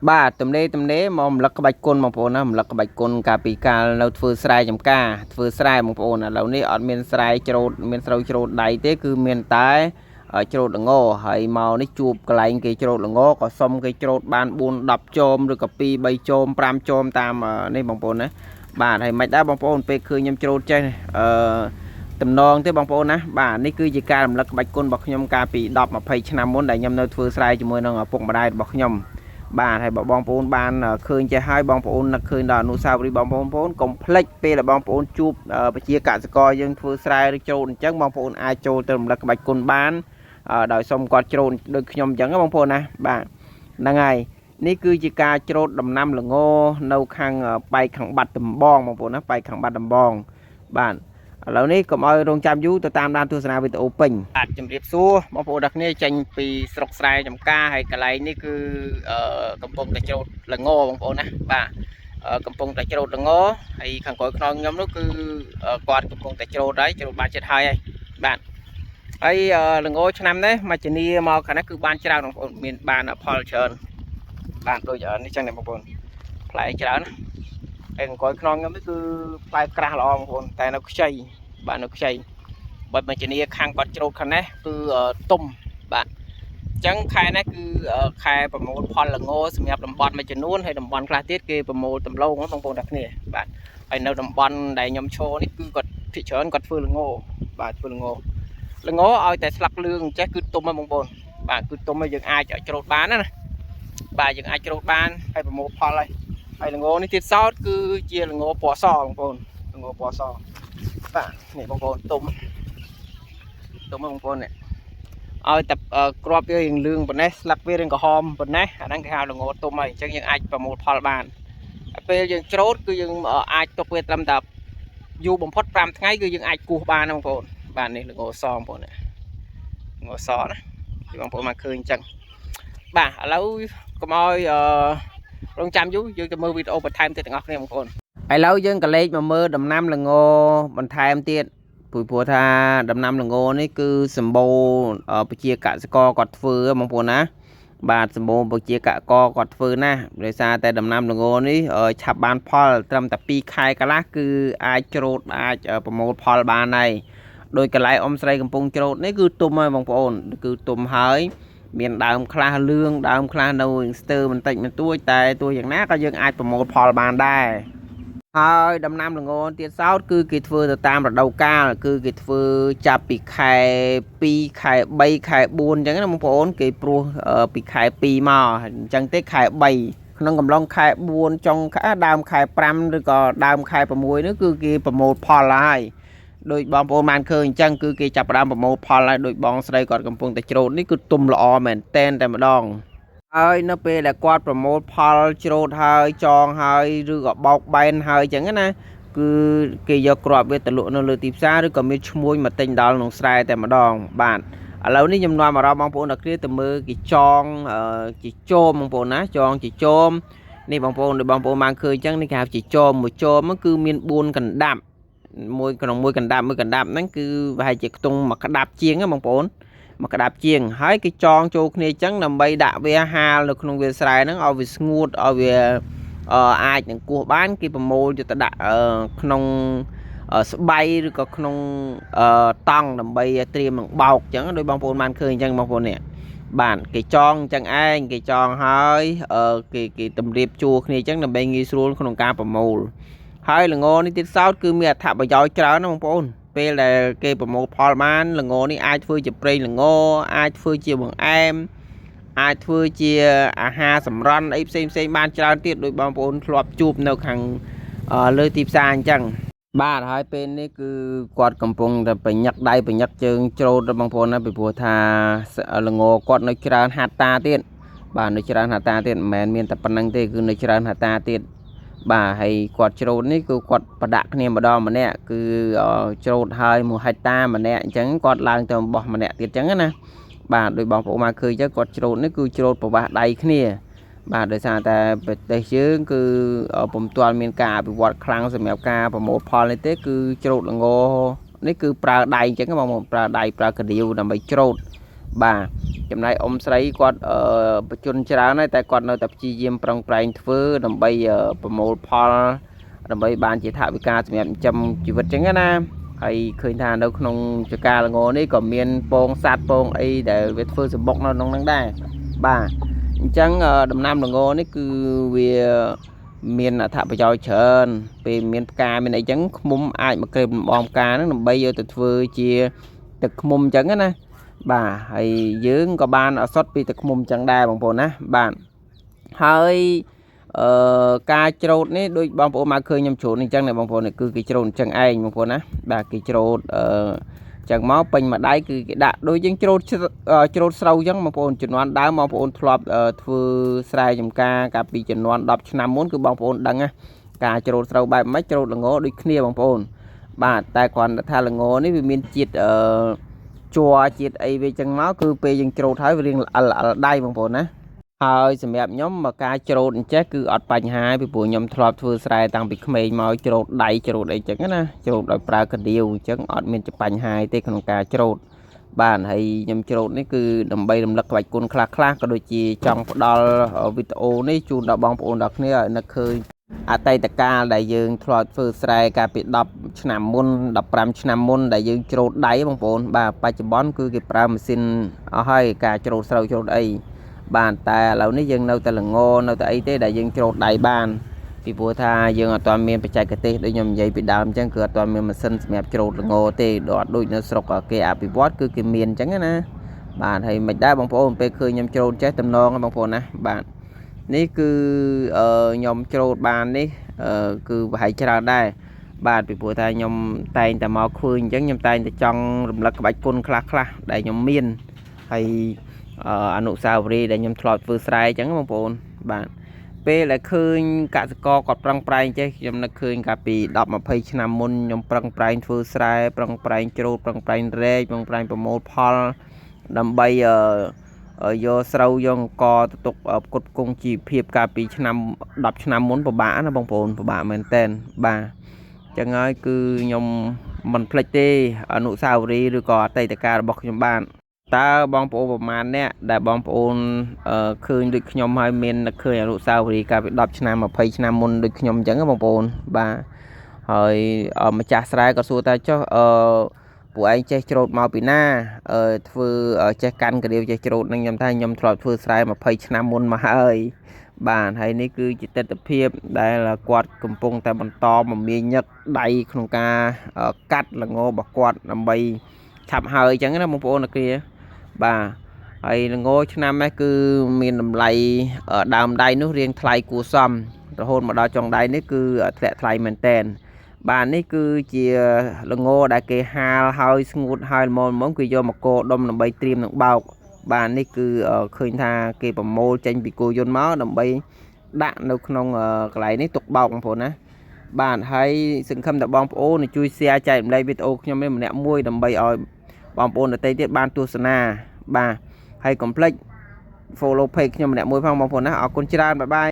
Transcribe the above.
បាទទំនេរទំនេរមករំលឹកក្បាច់គុណបងប្អូនណារំលឹកក្បាច់គុណកាលពីកាលនៅធ្វើស្រែចំការធ្វើស្រែបងប្អូនឥឡូវនេះអត់មានស្រែច្រូតមានស្រូវច្រូតដៃទេគឺមានតែច្រូតល្ងហើយមកនេះជួបកន្លែងគេច្រូតល្ងក៏សុំគេច្រូតបាន4 10ចោមឬក៏2 3ចោម5ចោមតាមនេះបងប្អូនណាបាទហើយមិនដែរបងប្អូនពេលឃើញខ្ញុំច្រូតចេះអឺតំណងទេបងប្អូនណាបាទនេះគឺជាការរំលឹកក្បាច់គុណរបស់ខ្ញុំកាលពី10 20ឆ្នាំមុនដែលខ្ញុំនៅធ្វើស្រែជាមួយនឹងឪពុកម្ដាយរបស់ខ្ញុំបាទហើយបើបងប្អូនបានឃើញចេះហើយបងប្អូននឹកឃើញដល់អនុស្សាវរីយ៍បងប្អូនកុំភ្លេចពេលដែលបងប្អូនជួបប្រជាកសិករយើងធ្វើស្រែឬច្រូតអញ្ចឹងបងប្អូនអាចចូលទៅរំលឹកក្បាច់គុណបានដោយសុំគាត់ច្រូតដូចខ្ញុំអញ្ចឹងបងប្អូនណាបាទហ្នឹងហើយនេះគឺជាការច្រូតដំណាំល្ងនៅខាងប៉ែកខាងបាត់ដំបងបងប្អូនណាប៉ែកខាងបាត់ដំបងបាទឥឡូវនេះកុំឲ្យរងចាំយូរទៅតាមដានទស្សនាវីដេអូពេញបាទជំរាបសួរបងប្អូនទាំងគ្នាចេញពីស្រុកស្រែចំការហើយកន្លែងនេះគឺកំពុងតែច្រូតល្ងបងប្អូនណាបាទកំពុងតែច្រូតល្ងហើយខាងក្រោយខ្នងខ្ញុំនោះគឺគាត់កំពុងតែច្រូតហើយច្រូតបានចិត្តហើយហើយបាទហើយល្ងឆ្នាំនេះមកជំនាមកខាងនេះគឺបានច្រើនបងប្អូនមានបានផលច្រើនបានដូចនេះចឹងណាបងប្អូនផ្លែច្រើនណាហើយខាងក្រោយខ្នងខ្ញុំនេះគឺផ្លែក្រាស់ល្អបងប្អូនតែនៅខ្ចីបាទនៅខ្ចីបើមកជំនាខាងគាត់ច្រូតខាងនេះគឺទុំបាទអញ្ចឹងខែនេះគឺខែប្រមូលផលល្ងសម្រាប់តំបន់មួយចំនួនហើយតំបន់ខ្លះទៀតគេប្រមូលដំឡូងបងប្អូនទាំងគ្នាបាទហើយនៅតំបន់ដែលខ្ញុំឈរនេះគឺគាត់ភាគច្រើនគាត់ធ្វើល្ងបាទធ្វើល្ងល្ងឲ្យតែស្លឹកលឿងចេះគឺទុំហើយបងប្អូនបាទគឺទុំហើយយើងអាចច្រូតបានណាបាទយើងអាចច្រូតបានហើយប្រមូលផលហើយហើយល្ងនេះទៀតសោតគឺជាល្ងពណ៌សបងប្អូនល្ងពណ៌សបាទនេះបងប្អូនទុំទុំបងប្អូននេះឲ្យតែគ្រាប់វារៀងលឿងប៉ុណ្ណេះស្លឹកវារៀងក្រហមប៉ុណ្ណេះអាហ្នឹងគេហៅល្ងទុំហើយអញ្ចឹងយើងអាចប្រមូលផលបានហើយពេលយើងច្រូតគឺយើងអាចទុកវាត្រឹមតែយូរបំផុត5ថ្ងៃគឺយើងអាចគោះបានណាបងប្អូនបាទនេះល្ងសបងប្អូននេះល្ងសណាបងប្អូនមកឃើញអញ្ចឹងបាទឥឡូវកុំឲ្យអឺរងចាំយូរយើងទៅមើលវីដេអូបន្ថែមទៀតទាំងអស់គ្នាបងប្អូនឥឡូវយើងក៏លេខមកមើលដំណាំល្ងបន្ថែមទៀតពីព្រោះថាដំណាំល្ងនេះគឺសម្បូរប្រជាកសិករគាត់ធ្វើបងប្អូនណាបាទសម្បូរប្រជាកសិករគាត់ធ្វើណាស់ដោយសារតែដំណាំល្ងនេះឆាប់បានផលត្រឹមតែ2ខែកន្លះគឺអាចច្រូតអាចប្រមូលផលបានហើយដោយកន្លែងអ៊ំស្រីកំពុងច្រូតនេះគឺទុំហើយបងប្អូនគឺទុំហើយមានដើមខ្លះលឿងដើមខ្លះនៅស្ទើបន្តិចបន្តួចតែទោះយ៉ាងណាក៏យើងអាចប្រមូលផលបានដែរហើយដំណាំល្ងទៀតសោតគឺគេធ្វើទៅតាមរដូវកាលគឺគេធ្វើចាប់ពីខែ2ខែ3ខែ4អញ្ចឹងណាបងប្អូនគេព្រោះពីខែ2មកអញ្ចឹងទេខែ3ក្នុងកំឡុងខែ4ចុងខែដើមខែ5ឬក៏ដើមខែ6នេះគឺគេប្រមូលផលហើយដោយបងប្អូនបានឃើញអញ្ចឹងគឺគេចាប់ផ្ដើមប្រមូលផលហើយដោយបងស្រីគាត់កំពុងតែច្រូតនេះគឺទុំល្អមែនតែនតែម្ដងហើយនៅពេលដែលគាត់ប្រមូលផលច្រូតហើយចងហើយឬក៏បោកបែនហើយអញ្ចឹងណាគឺគេយកគ្រាប់វាទៅលក់នៅលើទីផ្សារឬក៏មានឈ្មួញមកទិញដល់ក្នុងស្រែតែម្ដងបាទឥឡូវនេះខ្ញុំនាំអារម្មណ៍បងប្អូនដល់គ្នាទៅមើលគេចងជាចោមបងប្អូនណាចងជាចោមនេះបងប្អូនដូចបងប្អូនបានឃើញអញ្ចឹងនេះគេហៅជាចោមមួយចោមហ្នឹងគឺមាន4កណ្ដាប់មួយក្នុងមួយកណ្ដាប់មួយកណ្ដាប់ហ្នឹងគឺប្រហែលជាខ្ទង់មួយក្តាប់ជាងណាបងប្អូនមួយក្តាប់ជាងហើយគេចងចូលគ្នាអញ្ចឹងដើម្បីដាក់វាហាលនៅក្នុងវាលស្រែហ្នឹងឲ្យវាស្ងួតឲ្យវាអាចនឹងគោះបានគេប្រមូលយកទៅដាក់ក្នុងស្បៃឬក៏ក្នុងតង់ដើម្បីត្រៀមនឹងបោកអញ្ចឹងដោយបងប្អូនបានឃើញអញ្ចឹងបងប្អូននេះបាទគេចងអញ្ចឹងឯងគេចងហើយគេគេតម្រៀបជួរគ្នាអញ្ចឹងដើម្បីងាយស្រួលក្នុងការប្រមូលហើយល្ងនេះទៀតសោតគឺមានអត្ថប្រយោជន៍ច្រើនណាបងប្អូនពេលដែលគេប្រមូលផលបានល្ងនេះអាចធ្វើជាប្រេងល្ងអាចធ្វើជាបង្អែមអាចធ្វើជាអាហារសម្រន់អីផ្សេងផ្សេងបានច្រើនទៀតដោយបងប្អូនធ្លាប់ជួបនៅខាងលើទីផ្សារអញ្ចឹងបាទហើយពេលនេះគឺគាត់កំពុងតែបញ្ញាក់ដៃបញ្ញាក់ជើងច្រូតបងប្អូនណាពីព្រោះថាល្ងគាត់នៅច្រើនហាត់តាទៀតបាទនៅច្រើនហាត់តាទៀតមិនមែនមានតែប៉ុណ្្នឹងទេគឺនៅច្រើនហាត់តាទៀតបាទហើយគាត់ច្រូតនេះគឺគាត់ប្រដាក់គ្នាម្ដងម្នាក់គឺច្រូតហើយ1ហិកតាម្នាក់អញ្ចឹងគាត់ឡើងទៅបោះម្នាក់ទៀតអញ្ចឹងណាបាទដោយបងប្អូនមកឃើញចឹងគាត់ច្រូតនេះគឺច្រូតប្រវាស់ដៃគ្នាបាទដោយសារតែប្រទេសយើងគឺពុំទាន់មានការអភិវឌ្ឍខ្លាំងសម្រាប់ការប្រមូលផលនេះទេគឺច្រូតល្ងនេះគឺប្រើដៃអញ្ចឹងបងប្អូនប្រើដៃប្រើកាដៀវដើម្បីច្រូតបាទ ចំណែកអ៊ំស្រីគាត់អឺបជនច្រើនហើយតែគាត់នៅតែព្យាយាមប្រឹងប្រែងធ្វើដើម្បីប្រមូលផលដើម្បីបានជាថវិកាសម្រាប់ចិញ្ចឹមជីវិតចឹងណាហើយឃើញថានៅក្នុងចការល្ងនេះក៏មានពងសัตว์ពងអីដែលវាធ្វើសម្បុកនៅក្នុងហ្នឹងដែរបាទអញ្ចឹងដំណាំល្ងនេះគឺវាមានអត្ថប្រយោជន៍ច្រើនពេលមានផ្កាមានអីចឹងឃ្មុំអាចមកក្រេបលំអងផ្កាហ្នឹងដើម្បីយកទៅធ្វើជាទឹកឃ្មុំចឹងណាបាទហើយយើងក៏បានអសត់ពីទឹកឃ្មុំចឹងដែរបងប្អូនណាបាទហើយអឺការច្រូតនេះដូចបងប្អូនមកឃើញខ្ញុំច្រូតនេះអញ្ចឹងណាបងប្អូនគឺគេច្រូតអញ្ចឹងឯងបងប្អូនណាបាទគេច្រូតអឺចឹងមកពេញមួយដៃគឺគេដាក់ដូចយើងច្រូតច្រូតស្រូវអញ្ចឹងបងប្អូនជំនាន់ដើមបងប្អូនធ្លាប់ធ្វើស្រែចម្ការកាលពីជំនាន់10ឆ្នាំមុនគឺបងប្អូនដឹងណាការច្រូតស្រូវបែបម៉េចច្រូតល្ងដូចគ្នាបងប្អូនបាទតែគ្រាន់តែថាល្ងនេះវាមានជាតិអឺជ័រជាតិអីវាចឹងមកគឺពេលយើងច្រូតហើយវារៀងល្អិលល្អិលដៃបងប្អូនណាហើយសម្រាប់ខ្ញុំមកការច្រូតអញ្ចេះគឺអត់បញ្ហាពីព្រោះខ្ញុំធ្លាប់ធ្វើស្រែតាំងពីក្មេងមកច្រូតដៃច្រូតអីចឹងណាច្រូតដោយប្រើកដៀវអញ្ចឹងអត់មានបញ្ហាទេក្នុងការច្រូតបាទហើយខ្ញុំច្រូតនេះគឺដើម្បីរំលឹកក្បាច់គុណខ្លះខ្លះក៏ដូចជាចង់ផ្ដល់វីដេអូនេះជូនដល់បងប្អូនដល់គ្នាឲ្យនឹកឃើញអតីតកាលដែលយើងធ្លាប់ធ្វើស្រែកាលពី10ឆ្នាំមុន15ឆ្នាំមុនដែលយើងច្រូតដៃបងប្អូនបាទបច្ចុប្បន្នគឺគេប្រើម៉ាស៊ីនអស់ហើយការច្រូតស្រូវច្រូតអីបាទតែឥឡូវនេះយើងនៅតែល្ងនៅតែអីទេដែលយើងច្រូតដៃបានពីព្រោះថាយើងអត់ទាន់មានបច្ចេកទេសដូចខ្ញុំនិយាយពីដើមអញ្ចឹងគឺអត់ទាន់មានម៉ាស៊ីនសម្រាប់ច្រូតល្ងទេដល់ដូចនៅស្រុកគេអភិវឌ្ឍគឺគេមានអញ្ចឹងណាបាទហើយមិនដែរបងប្អូនពេលឃើញខ្ញុំច្រូតចេះតំណងបងប្អូនណាបាទនេះគឺខ្ញុំច្រូតបាននេះគឺប្រហែលច្រើនដែរបាទពីព្រោះថាខ្ញុំតែងតែមកឃើញអញ្ចឹងខ្ញុំតែងតែចង់រំលឹកក្បាច់គុណខ្លះខ្លះដែលខ្ញុំមានហើយអនុស្សាវរីយ៍ដែលខ្ញុំធ្លាប់ធ្វើស្រែអញ្ចឹងបងប្អូនបាទពេលដែលឃើញកសិករគាត់ប្រឹងប្រែងចេះខ្ញុំនឹកឃើញកាលពី10 20ឆ្នាំមុនខ្ញុំប្រឹងប្រែងធ្វើស្រែប្រឹងប្រែងច្រូតប្រឹងប្រែងរែកប្រឹងប្រែងប្រមូលផលដើម្បីយកស្រូវយកអង្ករទៅទុកផ្គត់ផ្គង់ជីវភាពកាលពីឆ្នាំ10ឆ្នាំមុនពិបាកណាបងប្អូនពិបាកមែនតើបាទចឹងហើយគឺខ្ញុំមិនភ្លេចទេអនុស្សាវរីយ៍ឬក៏អតីតកាលរបស់ខ្ញុំបានតើបងប្អូនប្រមាណអ្នកដែលបងប្អូនឃើញដូចខ្ញុំហើយមាននឹកឃើញអនុស្សាវរីយ៍កាលពី10ឆ្នាំ20ឆ្នាំមុនដូចខ្ញុំអញ្ចឹងបងប្អូនបាទហើយម្ចាស់ស្រែក៏សួរថាចុះអឺពួកឯងចេះច្រូតមកពីណាអឺធ្វើចេះកាន់ការាវចេះច្រូតនឹងខ្ញុំថាខ្ញុំធ្លាប់ធ្វើស្រែ20ឆ្នាំមុនមកហើយបាទហើយនេះគឺជាទស្សនភាពដែលគាត់កំពុងតែបន្តមមាញឹកដៃក្នុងការកាត់ល្ងរបស់គាត់ដើម្បីឆាប់ហើយអញ្ចឹងណាបងប្អូនអ្នកគ្រាបាទហើយល្ងឆ្នាំនេះគឺមានតម្លៃដើមដៃនោះរៀងថ្លៃគួរសមរហូតមកដល់ចុងដៃនេះគឺធ្លាក់ថ្លៃមែនតែនបាទនេះគឺជាល្ងដែលគេហាលហើយស្ងួតហើយល្មមៗគឺយកមកកោដុំដើម្បីត្រៀមនឹងបោកបាទនេះគឺឃើញថាគេប្រមូលចេញពីគោយន្តមកដើម្បីដាក់នៅក្នុងកន្លែងនេះទុកបោកបងប្អូនណាបាទហើយសង្ឃឹមថាបងប្អូនជួយ share ចែករំលែកវីដេអូខ្ញុំនេះម្នាក់មួយដើម្បីឲ្យបងប្អូនដទៃទៀតបានទស្សនាបាទហើយកុំភ្លេច follow page ខ្ញុំម្នាក់មួយផងបងប្អូនណាអរគុណច្រើន bye bye.